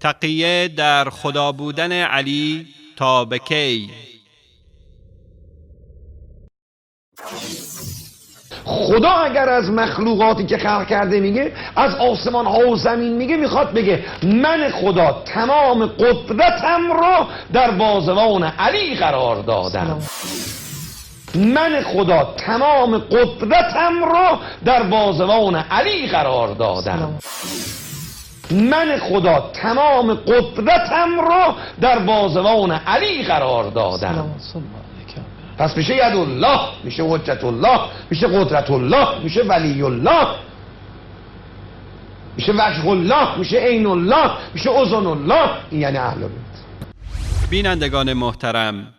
تقیه در خدا بودن علی تا به کی؟ خدا اگر از مخلوقاتی که خلق کرده میگه، از آسمان ها و زمین میگه، میخواد بگه من خدا تمام قدرتم رو در بازوان علی قرار دادم. من خدا تمام قدرتم رو در بازوان علی قرار دادم. من خدا تمام قدرتم رو در بازوان علی قرار دادم. پس میشه ید الله، میشه حجت الله، میشه قدرت الله، میشه ولی الله، میشه وجه الله، میشه عین الله، میشه اذن الله. این یعنی اهل بیت. بینندگان محترم،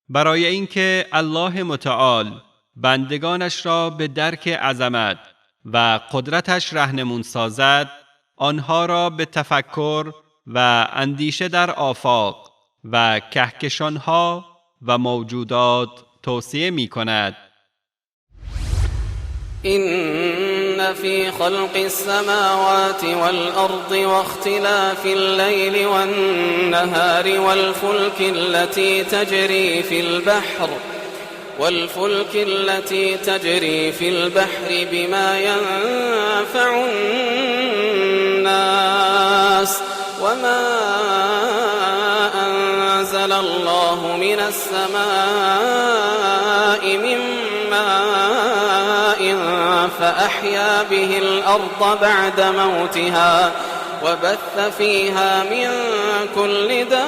برای اینکه الله متعال بندگانش را به درک عظمت و قدرتش رهنمون سازد، آنها را به تفکر و اندیشه در آفاق و کهکشانها و موجودات توصیه می کند. إن في خلق السماوات والأرض واختلاف الليل والنهار والفلك التي تجري في البحر بما ينفع الناس وما أنزل الله من السماء من ماء فأحيا به الأرض بعد موتها وبث فيها من كل دابة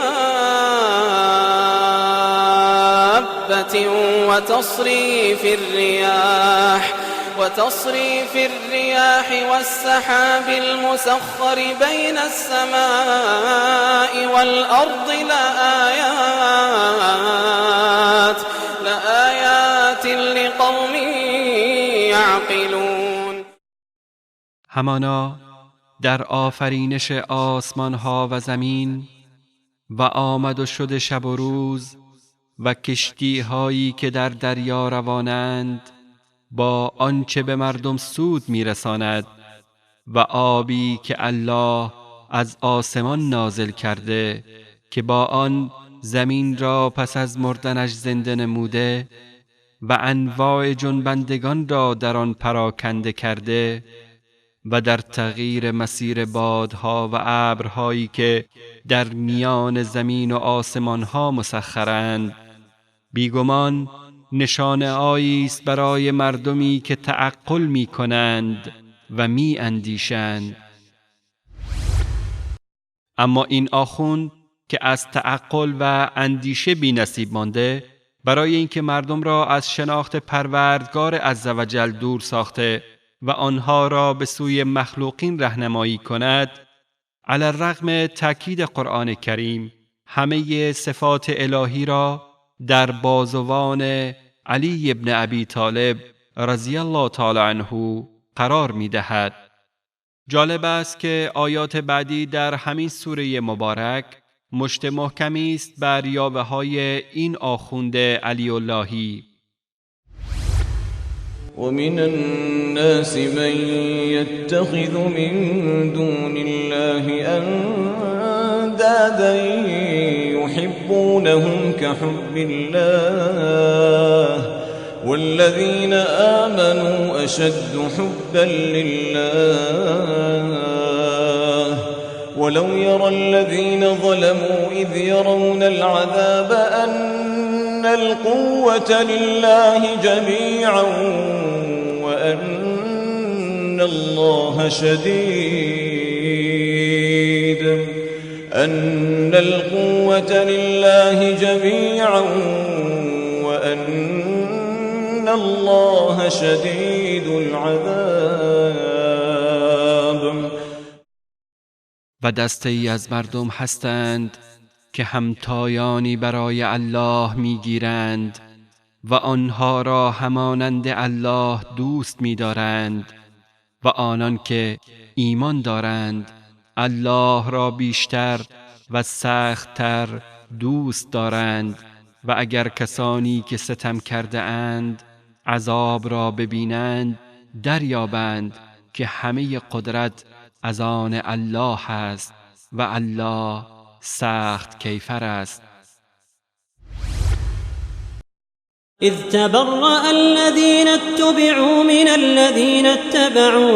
وتصريف الرياح والسحاب المسخر بين السماء والأرض لآيات لقوم يعقلون. همانا در آفرینش آسمان ها و زمین و آمد و شد شب و روز و کشتی هایی که در دریا روانند با آنچه به مردم سود میرساند و آبی که الله از آسمان نازل کرده که با آن زمین را پس از مردنش زنده نموده و انواع جنبندگان را در آن پراکنده کرده و در تغییر مسیر بادها و ابرهایی که در میان زمین و آسمانها مسخرند، بیگمان نشانه هایی است برای مردمی که تعقل می کنند و می اندیشند. اما این آخوند که از تعقل و اندیشه بی نصیب مانده، برای اینکه مردم را از شناخت پروردگار عزوجل دور ساخته و آنها را به سوی مخلوقین رهنمایی کند، علی الرغم تأکید قرآن کریم همه صفات الهی را در بازوان علی ابن ابی طالب رضی الله تعالی عنه قرار می دهد. جالب است که آیات بعدی در همین سوره مبارک مشت محکمی است بر یاوه های این آخوند علی اللهی. ومن الناس من يتخذ من دون الله أندادا يحبونهم كحب الله والذين آمنوا أشد حبا لله ولو يرى الذين ظلموا إذ يرون العذاب أن القوة لله جميعا وأن الله شديد أن القوة لله جميعا وأن الله شديد العذاب. و دسته ای از مردم هستند که همتایانی برای الله میگیرند و آنها را همانند الله دوست می‌دارند و آنان که ایمان دارند الله را بیشتر و سخت‌تر دوست دارند و اگر کسانی که ستم کرده اند عذاب را ببینند دریابند که همه قدرت از آن الله است و الله سخت کیفر است. اذ تبرأ الذين اتبعوا من الذين اتبعوا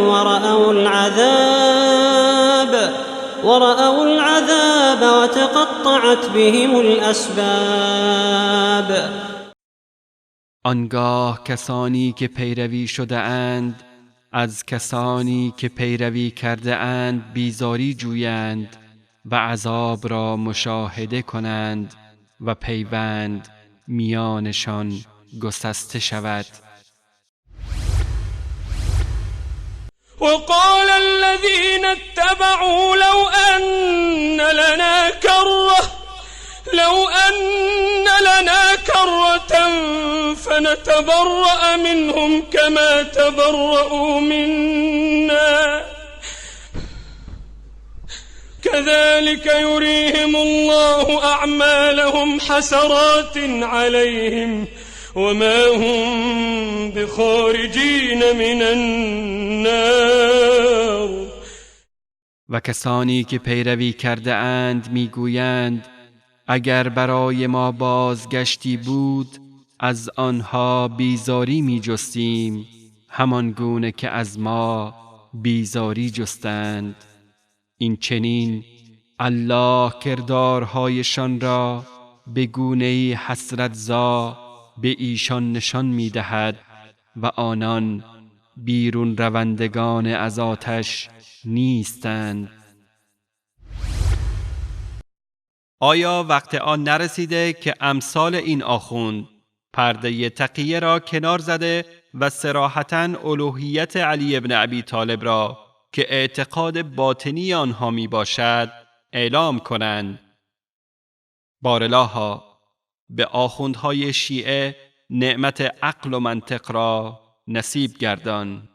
ورأوا العذاب وتقطعت بهم الأسباب. آنگاه کسانی که پیروی شده اند از کسانی که پیروی کرده اند بیزاری جویند و عذاب را مشاهده کنند و پیوند میانشان گسسته شود. وقال الذين اتبعوا لو أن لنا كرة فنتبرأ منهم كما تبرؤوا منا كذلك يريهم الله أعمالهم حسرات عليهم وما هم بخارجين من النار. و کسانی که پیروی کرده اند میگویند اگر برای ما بازگشتی بود از آنها بیزاری می جستیم، همان گونه که از ما بیزاری جستند. این چنین الله کردارهایشان را به گونه‌ای حسرت‌زا به ایشان نشان می دهد و آنان بیرون روندگان از آتش نیستند. آیا وقت آن نرسیده که امثال این آخوند پرده تقیه را کنار زده و صراحتاً الوهیت علی بن ابی طالب را که اعتقاد باطنی آنها می باشد اعلام کنند؟ بارلاها به آخوندهای شیعه نعمت عقل و منطق را نصیب گردان.